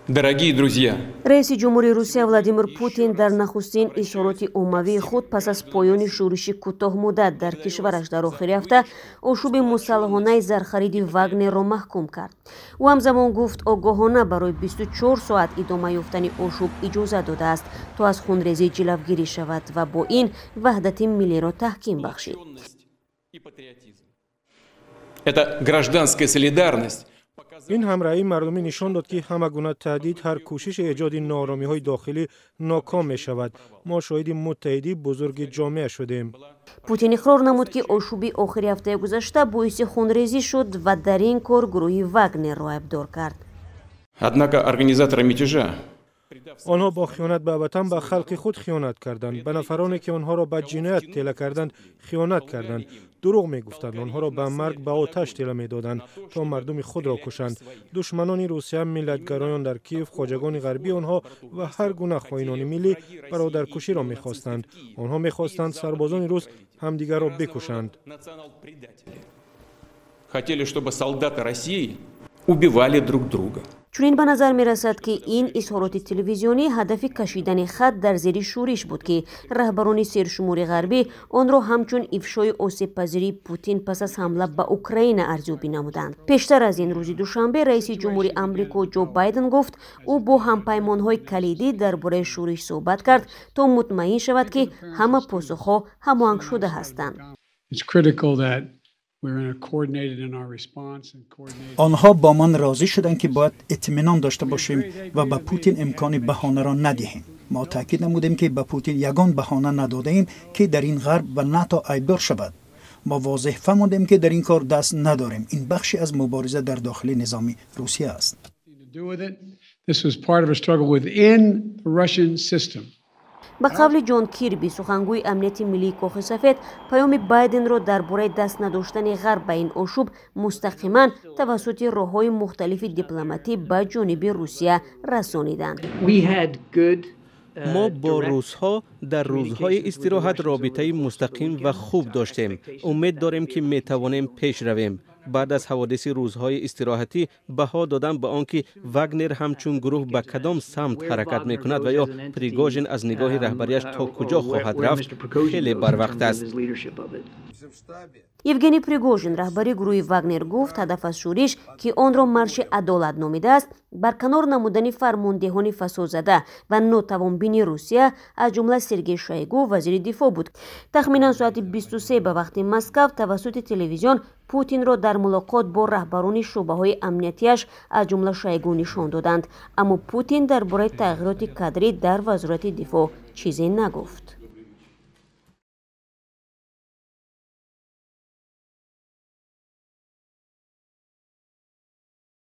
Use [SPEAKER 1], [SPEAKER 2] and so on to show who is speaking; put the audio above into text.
[SPEAKER 1] Дорогие друзья!
[SPEAKER 2] Раиси ҷумҳури Русия Владимир Путин дар нахустин изҳороти оммавии худ пас аз поёни шӯриши кӯтоҳмуддат дар кишвараш дар охири ҳафта ошӯби мусаллаҳонаи зархариди Вагнерро маҳкум кард. Ӯ ҳамзамон гуфт, огоҳона барои 24 соат идома ёфтани ошӯб иҷоза додааст, то аз хунрезӣ ҷилавгирӣ шавад ва бо ин ваҳдати миллиро таҳким бахшид.
[SPEAKER 1] Это гражданская солидарность.
[SPEAKER 3] Ин ҳамроҳии мардумӣ нишон дод, ки ҳама гуна таҳдид, ҳар кӯшиши эҷоди нооромиҳои дохилӣ ноком мешавад. Мо шоҳиди муттаҳидии бузурги ҷомеа шудем.
[SPEAKER 2] Путин иқрор намуд, ки ошӯби охири ҳафтаи гузашта боиси хунрезӣ шуд ва дар ин кор гурӯҳи Вагнерро айбдор кард.
[SPEAKER 1] Однако организаторы мятежа
[SPEAKER 3] Онҳо бо хиёнат ба ватан ба халқи худ хиёнат карданд, ба нафароне, ки онҳоро ба ҷиноят тела карданд, хиёнат карданд. Дурӯғ мегуфтанд, онҳоро ба марг, ба оташ тела медоданд, то мардуми худро кушанд. Душманони Русия, миллатгароён дар Киев, хоҷагони ғарбии онҳо ва ҳар гуна хоинони миллӣ бародаркуширо мехостанд. Онҳо мехостанд, сарбозони рус ҳамдигарро бикушанд.
[SPEAKER 1] Хотели, чтобы солдаты России убивали друг друга.
[SPEAKER 2] Чунин ба назар мерасад, ки ин изҳороти телевизионӣ ҳадафи кашидани хат дар зери шӯриш буд, ки раҳбарони сершумори ғарбӣ онро ҳамчун ифшои осебпазирии Путин пас аз ҳамла ба Украина арзёбӣ намуданд. Пештар аз ин, рӯзи душанбе, раиси ҷумҳури Амрико Ҷо Байден гуфт, ӯ бо ҳампаймонҳои калидӣ дар бораи шӯриш суҳбат кард, то мутмаин шавад, ки ҳама посухҳо ҳамоҳангшуда ҳастанд.
[SPEAKER 4] Онҳо бо ман розӣ шуданд, ки бояд итминон дошта бошем ва ба Путин имкони баҳонаро надиҳем. Мо таъкид намудем, ки ба Путин ягон баҳона надодаем, ки дар ин Ғарб ва НАТО айбдор шавад. Мо возеҳ фаҳмондем, ки дар ин кор даст надорем. Ин бахше аз мубориза дар дохили низоми Русия аст.
[SPEAKER 5] This was part of a struggle within the Russian system.
[SPEAKER 2] Ба қавли Ҷон Кирби, сухангӯи амнияти миллии Кохи Сафед, паёми Байденро дар бораи даст надоштани Ғарб ба ин ошӯб мустақиман тавассути роҳҳои мухталифи дипломатӣ ба ҷониби Русия расониданд.
[SPEAKER 6] Мо бо русҳо дар рӯзҳои истироҳат робитаи мустақим ва хуб доштем. Умед дорем, ки метавонем пеш равем. Баъд аз ҳаводиси рӯзҳои истироҳатӣ баҳо додан ба он ки Вагнер ҳамчун гурӯҳ ба кадом самт ҳаракат мекунад ва ё Пригожин аз нигоҳи раҳбарияш то куҷо хоҳад рафт, хеле барвақт аст.
[SPEAKER 2] Евгений Пригожин, раҳбари гурӯҳи Вагнер, гуфт, ҳадаф аз шӯриш, ки онро марши адолат номидааст, барканор намудани фармондеҳони фасодзада ва нотавонбини Русия, аз ҷумла Сергей Шойгу, вазири дифоъ буд. Тахминан соати 23 ба вақти Москав тавассути телевизион Путинро дар мулоқот бо раҳбарони шӯъбаҳои амниятиаш, аз ҷумла Шойгу, нишон доданд, аммо Путин дар бораи тағйироти кадрӣ дар Вазорати дифоъ чизе нагуфт.